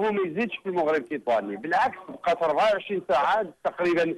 وهو ما يزيدش في المغرب التطواني. بالعكس بقات 24 ساعة تقريبا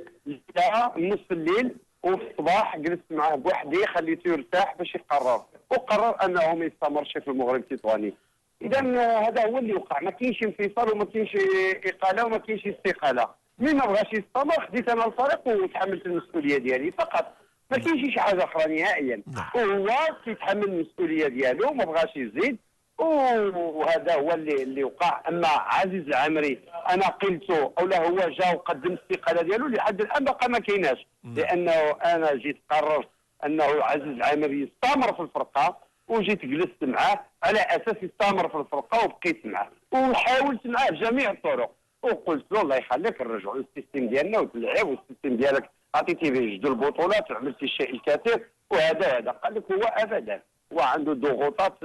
نص الليل، وفي الصباح جلست معاه بوحدي خليته يرتاح باش يقرر، وقرر انه ما يستمرش في المغرب التطواني. اذا هذا هو اللي وقع، ما كاينش انفصال وما كاينش اقاله وما كاينش استقالة. مين ما بغاش يستمر خديت انا الفريق وتحملت المسؤولية ديالي فقط، ما كاينش شي حاجة اخرى نهائيا. وهو كيتحمل المسؤولية ديالو، ما بغاش يزيد، وهذا هو اللي وقع. اما عزيز العمري انا قلته او لا هو جا وقدم الاستقالة ديالو، لحد الان باقا ما كايناش، لانه انا جيت قررت انه عزيز العمري يستمر في الفرقة، وجيت جلست معاه على اساس يستمر في الفرقة، وبقيت معاه وحاولت معاه بجميع الطرق، وقلت له الله يخليك نرجعوا لل système ديالنا وتلعب، وال système ديالك عطيتي به جدو البطولات وعملتي الشيء الكثير وهذا هذا. قال لك هو ابدا، هو عنده ضغوطات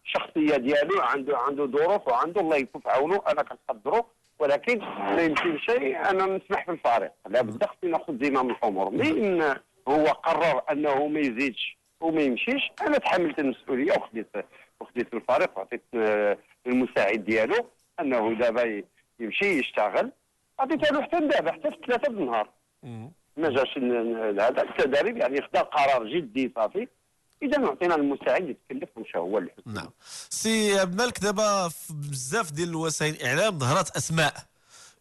شخصية ديالو، عنده ظروف وعنده، الله يكون في عونه، انا كنقدره، ولكن ما يمكن شيء انا نسمح في الفريق، لابد خصني ناخذ زمام الامور. من هو قرر انه ما يزيدش وما يمشيش، انا تحملت المسؤولية وخديت الفريق وعطيت المساعد ديالو انه دابا يمشي يشتغل، عطيتها له حتى دابا حتى في 3 النهار ما جاش هذا التدريب، يعني خدا قرار جدي صافي. اذا عطينا المساعد يتكلف ومشى هو اللي. نعم سي عبد الملك، دابا بزاف ديال الوسائل الاعلام ظهرت اسماء،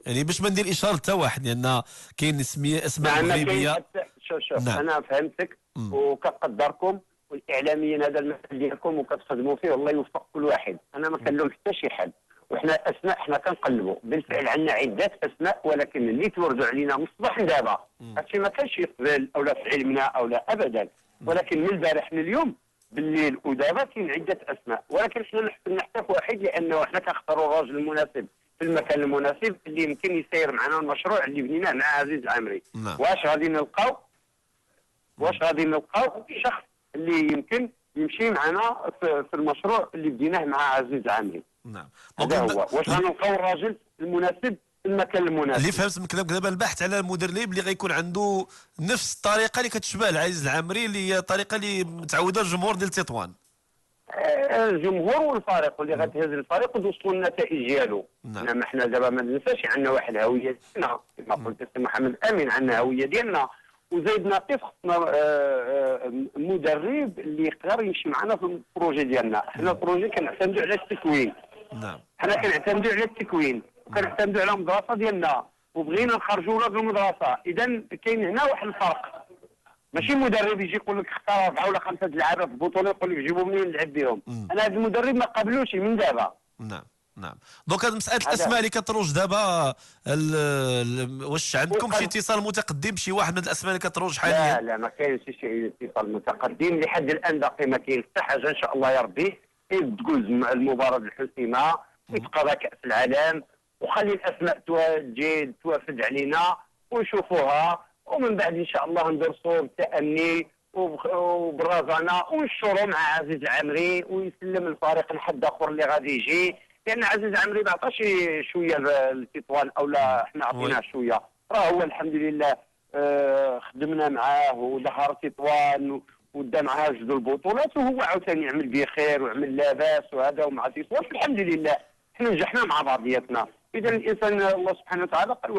يعني باش ما ندير اشارة حتى واحد، لان كاين اسماء مغربية. شوف شوف. نعم. انا فهمتك وكنقدركم والاعلاميين هذا المجال ديالكم وكتخدموا فيه، والله يوفق كل واحد. انا ما كنلوم حتى شي حد، وحنا اسماء حنا كنقلبوا بالفعل، عندنا عده اسماء، ولكن اللي توردوا علينا من الصباح دابا هادشي ما كانش يقبل او لا في علمنا او لا ابدا، ولكن من البارح لليوم بالليل ودابا كاين عده اسماء، ولكن حنا نحتاج واحد، لانه حنا كنختاروا الراجل المناسب في المكان المناسب اللي يمكن يسير معنا المشروع اللي بنيناه مع عزيز العمري. واش غادي نلقاو، واش غادي نلقاو شخص اللي يمكن يمشي معنا في المشروع اللي بديناه مع عزيز العمري. نعم هذا هو. واش غنلقاو الراجل المناسب في المكان المناسب؟ اللي فهمت من كلامك دابا البحث على المدرب اللي غيكون عنده نفس الطريقة اللي كتشبه لعزيز العمري، اللي هي الطريقة اللي متعوده الجمهور ديال تطوان، الجمهور والفريق، واللي غتهز الفريق وتوصلوا النتائج ديالو. نعم. حنا دابا ما ننساش عندنا واحد الهوية ديالنا، كما قلت السي محمد امين، عندنا هوية ديالنا، وزايد ناقص خصنا مدرب اللي يقدر يمشي معنا في ال projet ديالنا. حنا ال projet كنعتمدوا على التكوين. نعم. حنا كنعتمدوا على التكوين وكنعتمدوا على المدرسة ديالنا، وبغينا نخرجوا ولاد المدرسة. اذا كاين هنا واحد الفرق، ماشي مدرب يجي يقول لك اختار 4 ولا 5 لعابه في البطولة يقول لك جيبوا منين نلعب بهم. انا هذا المدرب ما قبلوش من دابا. نعم نعم. donc هذه مسالة الاسماء اللي كتروج دابا، واش عندكم شي اتصال متقدم بشي واحد من الاسماء اللي كتروج حاليا؟ لا لا، ما كاينش شي اتصال متقدم لحد الان، باقي ما كاين حتى حاجة. ان شاء الله يا ربي تجوز المباراة الحسيمه ويتقضى كاس العالم، وخلي الاسماء تجي توافد علينا ونشوفوها، ومن بعد ان شاء الله ندرسوا بالتأني وبالرزانه ونشوروا مع عزيز العمري، ويسلم الفريق لحد اخر اللي غادي يجي، لان عزيز العمري ما عطاش شوية لتطوان او لا حنا عطيناه شوية، راه هو الحمد لله خدمنا معاه وظهر تطوان ودا معاه جوج البطولات، وهو عاوتاني عمل بخير وعمل لاباس وهذا ومع تطوان الحمد لله حنا نجحنا مع بعضياتنا. اذا الانسان الله سبحانه وتعالى قال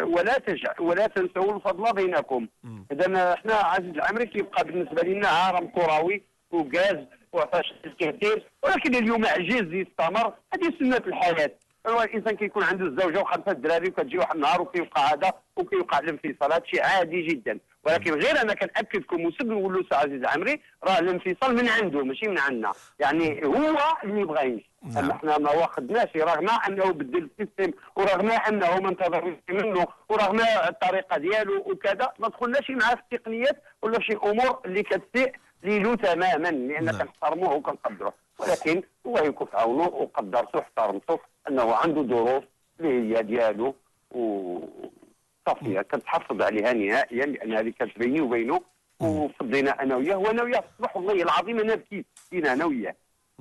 ولا تجعل ولا تنسوا الفضل بينكم. اذا حنا عزيز العمري كيبقى بالنسبة لنا هرم كروي وغاز وعطاش الكثير، ولكن اليوم عجز يستمر، هذه سنة الحياة. الانسان كيكون عنده الزوجة و5 دراري وكتجي واحد النهار وكيوقع هذا وكيوقع الانفصال، هذا شيء عادي جدا. ولكن غير انا كناكدكم وسب نقول له عزيز العمري راه الانفصال من عنده ماشي من عندنا، يعني هو اللي بغى يمشي. اما حنا ما واخدناش، رغم انه بدل ال système ورغم انه ما انتظرناش منه ورغم الطريقة ديالو وكذا، ما دخلناش معاه في التقنيات ولا في شي امور اللي كتسيء ليلو تماما، لان كنحترموه وكنقدروه، ولكن هو يكون في عونه وقدرته واحترمته انه عنده ظروف اللي هي ديالو وصافيه كنتحفظ عليها نهائيا، لان هذه كانت بيني وبينه وفضينا انا وياه، وانا وياه في الصباح والله العظيم انا بكيت بكينا انا وياه،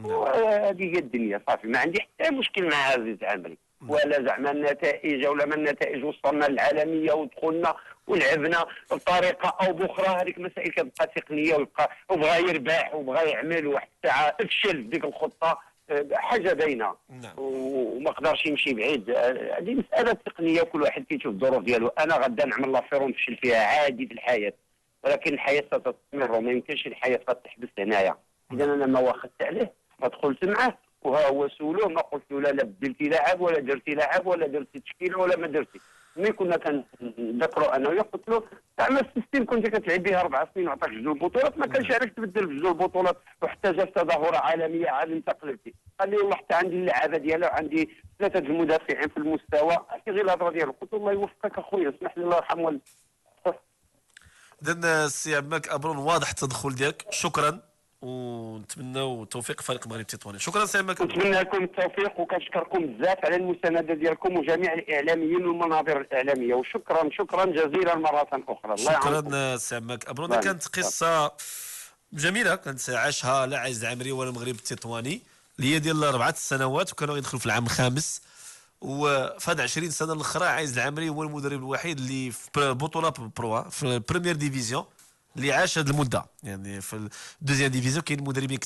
وهذه هي الدنيا صافي. ما عندي حتى مشكل مع عزيز العمري، ولا زعما النتائج ولا ما النتائج، وصلنا للعالمية ودخلنا ولعبنا بطريقة او باخرى، هذيك المسائل كتبقى تقنية، ويبقى وبغى يربح وبغى يعمل، واحد الساعة افشل في ديك الخطة. حاجة باينة. وما قدرش يمشي بعيد. هذه مسالة تقنيه، كل واحد كيشوف الظروف ديالو. انا غدا نعمل l'affaire ونفشل فيها عادي في الحياه، ولكن الحياة ستستمر وما يمكنش الحياة غتحبس هنايا. اذا انا ما واخدت عليه، ما دخلت معاه، وها هو سولوه، ما قلت له لا لا بدلتي لاعب ولا درتي لاعب ولا درتي تشكيله ولا ما درتي. ملي كنا كنذكروا انا وياه قلت له زعما ال système كنت كتلعب بها 4 سنين وعطاك جوج البطولات، ما كانش عليك تبدل في جوج البطولات، وحتى جا في تظاهرة عالمية عاد انت قلبتي. قال لي والله حتى عندي اللعابه ديالها وعندي ثلاثة المدافعين في المستوى. غير الهضرة ديالو، قلت له الله يوفقك اخويا، اسمح لي، الله يرحم والديك. اذا السي عبد الملك ابرون، واضح التدخل ديالك، شكرا ونتمناو التوفيق لفريق المغرب التطواني. شكرا سي عبد الملك. نتمنى لكم التوفيق وكنشكركم بزاف على المساندة ديالكم وجميع الاعلاميين والمنابر الاعلاميه، وشكرا شكرا جزيلا مرة اخرى. الله. شكرا سي عبد الملك ابرون. كانت قصة جميلة كانت عاشها لا عزيز العمري ولا المغرب التطواني، اللي هي ديال 4 سنوات وكانوا يدخلوا في العام الخامس. وفي هاد 20 سنة الاخرى عايز العمري هو المدرب الوحيد اللي في بطوله pro، في première division، اللي عاش هذه المده. يعني في ال deuxième division كاين مدربين.